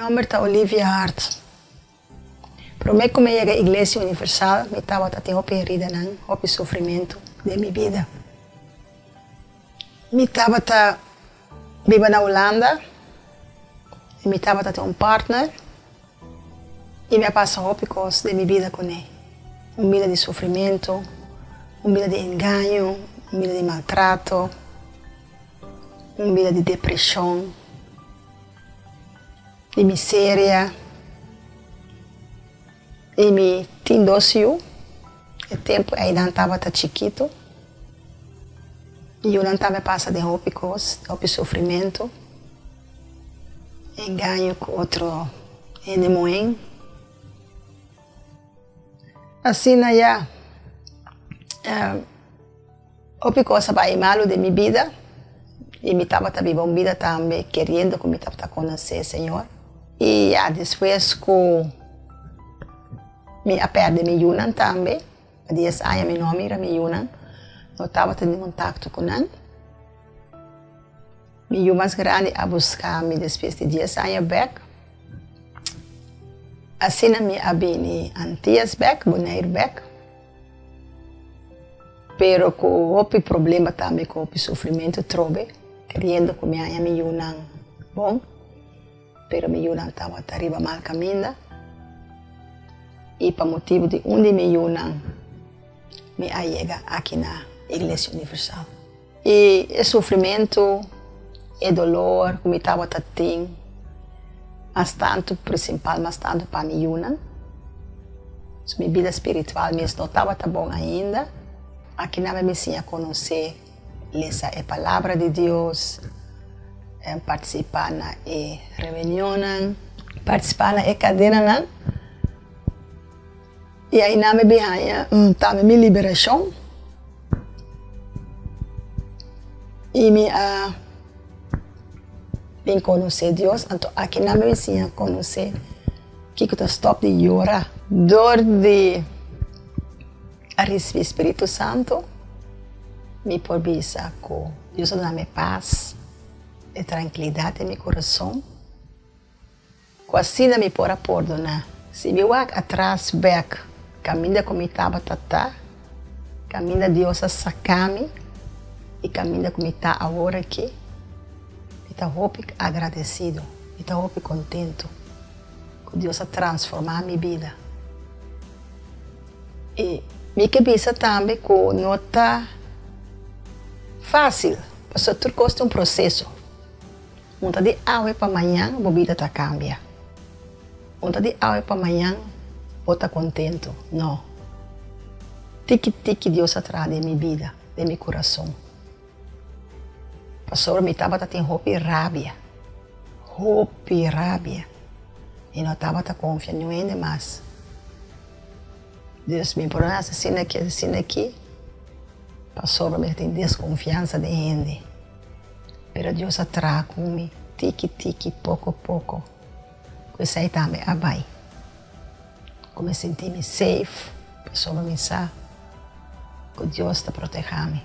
Nomber ta Olivia Hart. Prome ku mi yega Iglesia Universal mi tabata tin hopi heridanan, hopi sufrimentu den mi bida. Mi tabata biba na Hulanda i mi tabata tin un partner i mi a pasa hopi kos den mi bida kuné. Un bida di sufrimentu, un bida di engaño, un bida di maltrato, un bida di depreshon, di miseria. I mi tin dos yu. E tempu ei nan tabata chikitu. Mi yunan tambe pasa den hopi kos, hopi sufrimentu, engaño ku otro hende muhé. Asina ya, hopi kos a bai malu den mi bida i mi tabata biba un bida tambe keriendo ku mi tabata konosé Señor. I ya despues ku mi a pèrdè mi yunan tambe, pa dies aña mi no a mira mi yunan, no tabata den kontakto ku nan. Mi yu mas grandi a buska mi despues di dies aña bèk. Asina mi a bini Antias bèk, Bonaire bèk. Pero ku hopi problema tambe, ku hopi sufrimentu trobe, keriendo ku mi haña mi yunan bon, pero mi yunan tabata riba mal kaminda. I pa motibu di un di mi yunan mi a yega aki na Iglesia Universal. I e sufrimentu, e dolor ku mi tabata tin, mas tantu, prinsipal mas tantu pa mi yunan. So mi bida spiritual mes no tabata bon ainda. Akinan mi a siña konosé, lesa e Palabra di Dios, partisipá na e reunionnan, partisipá na e kadenanan. I ainan mi bin haña tambe mi liberashon. I mi a bin konosé Dios. Anto akinan mi bin siña konosé kiko ta stòp di yora. Dor di a risibí Spiritu Santu, mi por bisa ku Dios a duna mi pas i trankilidat den mi kurason. Ku asina mi por a pordoná. Si mi wak atras bek kaminda ku mi tabata ta, kaminda Dios a saka mi i kaminda ku mi ta awor aki, mi ta hopi agradesido, mi ta hopi kontentu ku Dios a transformá mi bida. I mi ke bisa tambe ku no ta fásil, pasobra tur kos ta un proseso. Un ta di awe pa mañan bo bida ta kambia. Un ta di awe pa mañan bo ta kontentu. No. Tiki tiki Dios a traha den mi bida, den mi kurason. Pasobra mi tabata tin hopi rabia, hopi rabia. Mi no tabata konfia niun hende mas. Dios mi por a hasi asina aki, asina aki, pasobra mi ta tin deskonfiansa den hende. Pero Dios a traha ku mi tiki tiki, poko poko, ku esei tambe a bai. Ku mi sinti mi safe, pasobra mi sa ku Dios ta protehá mi.